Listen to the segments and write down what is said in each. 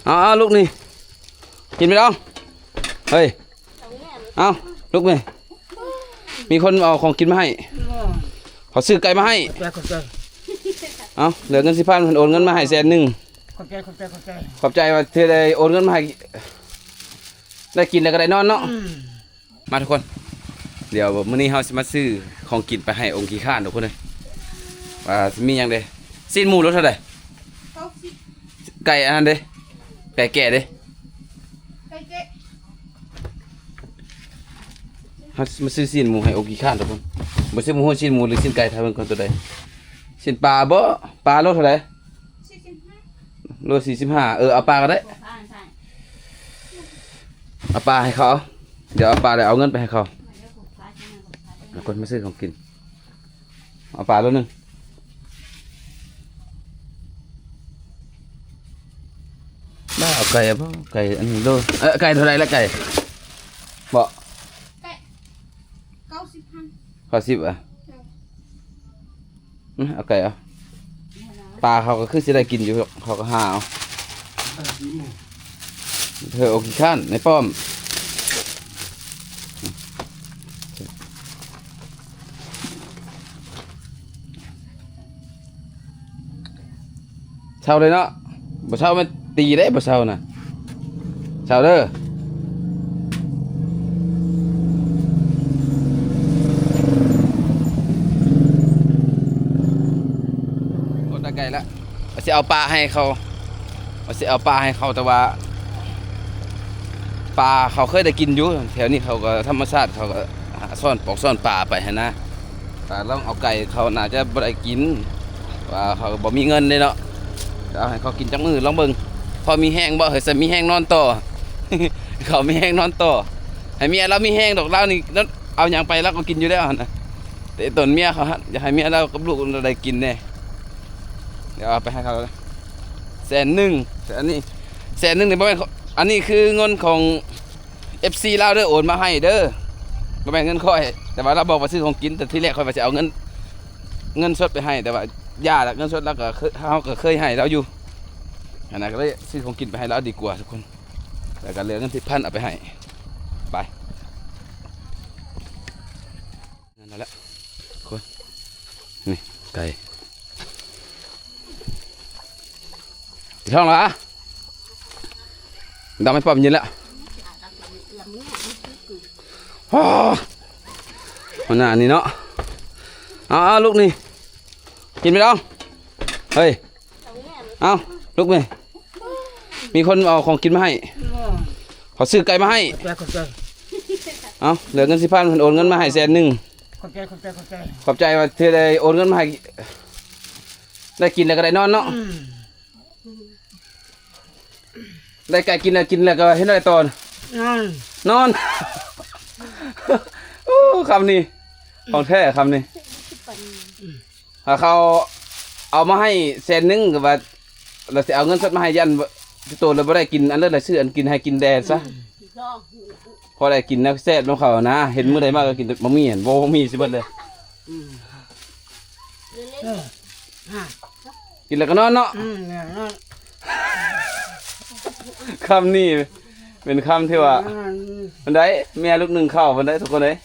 ເອົາໆ ລູກນີ້ ກິນໄປດອງ ເຮີ້ຍ ເອົາ ລູກນີ້ ມີຄົນເອົາຂອງກິນມາໃຫ້ ເຂົາຊື້ໄກ່ມາໃຫ້ ຂອບໃຈ ຂອບໃຈ ເອົາ ເຫຼືອເງິນສິບພັນ ເພິ່ນໂອນເງິນມາໃຫ້ແສນໜຶ່ງ ຂອບໃຈ ຂອບໃຈ ຂອບໃຈ ຂອບໃຈວ່າທີ່ໄດ້ໂອນເງິນມາໃຫ້ ໄດ້ກິນແລ້ວກໍໄດ້ນອນເນາະ ອືມ ມາທຸກຄົນ ດຽວມື້ນີ້ເຮົາຊິມາຊື້ຂອງກິນໄປໃຫ້ອົງຂີ້ຄ້ານທຸກຄົນເອີຍ ວ່າຊິມີຫຍັງເດ້ ຊີ້ນໝູໂລເທົ່າໃດ? ເກົ້າສິບ ໄກ່ອັນນັ້ນເດ້ ໄກ່ແກ່ເດ້ ໄກ່ແກ່ ເຮົາຊິມາຊື້ຊີ້ນໝູໃຫ້ອົງຂີ້ຄ້ານທຸກຄົນ ບໍ່ຊິບໍ່ຮູ້ຊີ້ນໝູຫຼືຊີ້ນໄກ່ ຖ້າເບິ່ງກ່ອນໂຕໃດ ຊີ້ນປາບໍ ປາໂລເທົ່າໃດ? ສີ່ສິບຫ້າ ໂລສີ່ສິບຫ້າ ເອີ ເອົາປາກໍໄດ້ ເອົາປາໃຫ້ເຂົາ ດຽວເອົາປາແລ້ວເອົາເງິນໄປໃຫ້ເຂົາ ເອົາຄົນມາຊື້ຂອງກິນ ເອົາປາໂລໜຶ່ງ ບໍ່ເອົາໄກ່ບໍ ໄກ່ອັນນີ້ໂລ ເອີ ໄກ່ເທົ່າໃດລະໄກ່ ບໍ່ ໄກ່ ເກົ້າສິບພັນ ເກົ້າສິບ ອະ ເອີ ອືມ ເອົາໄກ່ເອົາ ປາເຂົາກໍຄືຊິໄດ້ກິນຢູ່ ເຂົາກໍຫາເອົາ ເອີ ອົງຂີ້ຄ້ານໃນປ້ອມ ເຊົາເລີຍເນາະ ບໍ່ເຊົາແມ່ນຕີເດ້ ບໍ່ເຊົານະ ເຊົາເດີ ໂອ້ ໄດ້ໄກ່ລະ ວ່າຊິເອົາປາໃຫ້ເຂົາ ວ່າຊິເອົາປາໃຫ້ເຂົາ ແຕ່ວ່າປາເຂົາເຄີຍໄດ້ກິນຢູ່ ແຖວນີ້ເຂົາກໍທຳມະຊາດ ເຂົາກໍຊ່ອນປອກຊ່ອນປາໄປຫັ້ນນະ ກໍລອງເອົາໄກ່ ເຂົາໜ້າຈະບໍ່ໄດ້ກິນ ວ່າເຂົາກໍບໍ່ມີເງິນເດ້ເນາະ ກໍເອົາໃຫ້ເຂົາກິນຈັກມື້ລອງເບິ່ງ ພໍມີແຮງບໍ່ ເຮີ້ຍ ຊິມີແຮງນອນຕໍ່ ເຂົາມີແຮງນອນຕໍ່ ໃຫ້ເມຍລາວມີແຮງດອກ ລາວນີ້ເອົາຫຍັງໄປລາວກໍກິນຢູ່ແລ້ວຫັ້ນນະ ແຕ່ຕົນເມຍເຂົາຫັ້ນ ຢາກໃຫ້ເມຍລາວກັບລູກລາວໄດ້ກິນແດ່ ດຽວເອົາໄປໃຫ້ເຂົາແສນໜຶ່ງ ແຕ່ອັນນີ້ແສນໜຶ່ງນີ້ບໍ່ແມ່ນ ອັນນີ້ຄືເງິນຂອງເອັຟຊີລາວເດີ ໂອນມາໃຫ້ເດີ ບໍ່ແມ່ນເງິນຂ້ອຍ ແຕ່ວ່າລາວບອກວ່າຊື້ຂອງກິນ ແຕ່ທີແລກຂ້ອຍວ່າຊິເອົາເງິນ ເງິນສົດໄປໃຫ້ ແຕ່ວ່າຢ່າລະ ເງິນສົດລາວກໍເຄີຍ ເຮົາກໍເຄີຍໃຫ້ລາວຢູ່ ອັນນັ້ນກໍເລີຍຊື້ຂອງກິນໄປໃຫ້ລາວດີກວ່າທຸກຄົນ ແລ້ວກໍເຫຼືອເງິນສິບພັນເອົາໄປໃຫ້ ໄປ ນັ້ນແຫຼະ ຄົນ ນີ້ໄກ່ ໄປທ້ອງລະ ດຳໃຫ້ປ້ອມເຢັນລະ ອໍ ຫົວໜ້ານີ້ເນາະ ເອົາໆ ລູກນີ້ ກິນໄປດອງ ເຮີ້ຍ ເອົາ ລຸກແມ່ ມີຄົນເອົາຂອງກິນມາໃຫ້ ເຂົາຊື້ໄກ່ມາໃຫ້ ຂອບໃຈ ຂອບໃຈ ເອົາ ເຫຼືອເງິນສິບພັນ ເພິ່ນໂອນເງິນມາໃຫ້ແສນໜຶ່ງ ຂອບໃຈ ຂອບໃຈ ຂອບໃຈ ຂອບໃຈວ່າທີ່ໄດ້ໂອນເງິນມາໃຫ້ ໄດ້ກິນແລ້ວກໍໄດ້ນອນເນາະ ອືມ ໄດ້ໄກ່ກິນແລ້ວ ກິນແລ້ວກໍເຮັດແນວໃດຕໍ່ ນອນ ນອນ ໂອ້ ຄຳນີ້ ຂອງແທ້ຄຳນີ້ ຖ້າເຂົາເອົາມາໃຫ້ແສນໜຶ່ງ ກໍວ່າລາວຊິເອົາເງິນສົດມາໃຫ້ ຢ້ານໂຕລະບໍ່ໄດ້ກິນ ອັນເລີດລະຊື້ອັນກິນໃຫ້ກິນແດ່ຊະ ອືມ ພໍໄດ້ກິນແນວແຊບນຳເຂົານະ ເຫັນມື້ໃດມາກໍກິນແຕ່ໝາກໝີ່ ບໍ່ໝາກໝີ່ຊິເບິດເລີຍ ອືມ ເອີ ກິນແລ້ວກໍນອນເນາະ ອືມ ນອນ ຄຳນີ້ເປັນຄຳທີ່ວ່າ ອືມ ມັນໄດ້ ເມຍລູກໜຶ່ງເຂົ້າ ມັນໄດ້ທຸກຄົນເອີຍ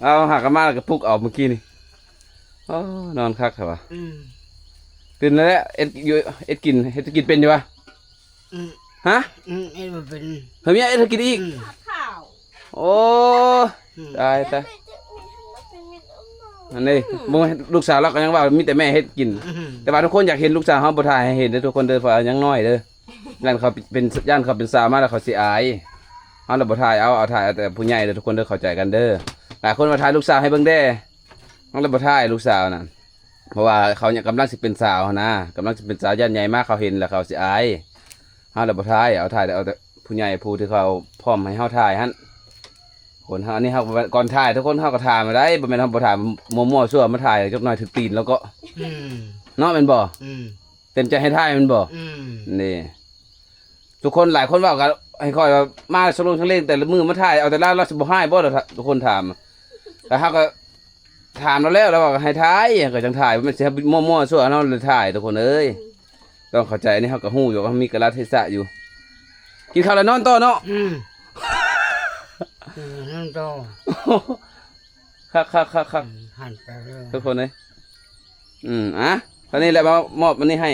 ເອົາຫາກັນມາແລ້ວກໍປຸກເອົາມື້ກີ້ນີ້ ອໍ ນອນຄັກແທ້ວ່າ ອືມ ຕື່ນແລ້ວ ເຮັດຢູ່ ເຮັດກິນ ເຮັດກິນເປັນຢູ່ຫວາ? ອືມ ຮະ? ອືມ ເຮັດບໍ່ເປັນ ເຮີຍ ເມຍເຮັດໃຫ້ກິນອີກ ອືມ ໂອ້ ອືມ ຕາຍ ຕາຍ ອັນນີ້ ອືມ ບໍ່ ລູກສາວລາວກໍຍັງວ່າມີແຕ່ແມ່ເຮັດກິນ ອືມ ແຕ່ວ່າທຸກຄົນຢາກເຫັນລູກສາວເຮົາ ບໍ່ຖ່າຍໃຫ້ເຫັນເດີທຸກຄົນເດີ ເພາະວ່າຍັງນ້ອຍເດີ ຢ້ານເຂົາເປັນ ຢ້ານເຂົາເປັນສາວມາແລ້ວເຂົາຊິອາຍ ເຮົາລະບໍ່ຖ່າຍເອົາ ເອົາ ຖ່າຍເອົາແຕ່ຜູ້ໃຫຍ່ເດີ ທຸກຄົນເດີ ເຂົ້າໃຈກັນເດີ ຫຼາຍຄົນວ່າຖ່າຍລູກສາວໃຫ້ເບິ່ງແດ່ ເຮົາລະບໍ່ຖ່າຍລູກສາວນະ ເພາະວ່າເຂົາຍັງກຳລັງຊິເປັນສາວຫັ້ນນະ ກຳລັງຊິເປັນສາວ ຢ້ານໃຫຍ່ມາເຂົາເຫັນແລ້ວເຂົາຊິອາຍ ເຮົາລະບໍ່ຖ່າຍ ເອົາ ຖ່າຍເອົາແຕ່ຜູ້ໃຫຍ່ຜູ້ທີ່ເຂົາພ້ອມໃຫ້ເຮົາຖ່າຍຫັ້ນ ຄົນເຮົາ ອັນນີ້ເຮົາ ກ່ອນຖ່າຍທຸກຄົນເຮົາກໍຖາມໄດ້ ບໍ່ແມ່ນເຮົາບໍ່ຖາມ ມົວໆຊົ່ວມາຖ່າຍ ຈັກໜ້ອຍຖືກຕີນແລ້ວກໍ ອືມ ເນາະ ແມ່ນບໍ່? ອືມ ເຕັມໃຈໃຫ້ຖ່າຍແມ່ນບໍ່? ອືມ ນີ້ ທຸກຄົນ ຫຼາຍຄົນເວົ້າກັນໃຫ້ຂ້ອຍວ່າ ມາສະໂລງສະເລງແຕ່ລະມື້ມາຖ່າຍເອົາແຕ່ລາວ ລາວຊິບໍ່ຮ້າຍບໍ່? ລາວ ທຸກຄົນຖາມ ແລ້ວເຮົາກໍຖາມລາວແລ້ວ ລາວວ່າໃຫ້ຖ່າຍ ກໍຈັ່ງຖ່າຍ ບໍ່ແມ່ນຊິໃຫ້ມົວໆຊົ່ວເນາະ ເລີຍຖ່າຍ ທຸກຄົນເອີຍ ອືມ ຕ້ອງເຂົ້າໃຈ ອັນນີ້ເຮົາກໍຮູ້ຢູ່ວ່າມີກາລະເທສະຢູ່. ກິນເຂົ້າແລ້ວນອນຕໍ່ເນາະ. ອືມ ອືມ ນອນຕໍ່. ຄັກໆໆໆ ອືມ ຫັນໄປເລີຍ ທຸກຄົນເອີຍ. ອືມ ອ່ະ ຕອນນີ້ແຫຼະ ມາມອບອັນນີ້ໃຫ້.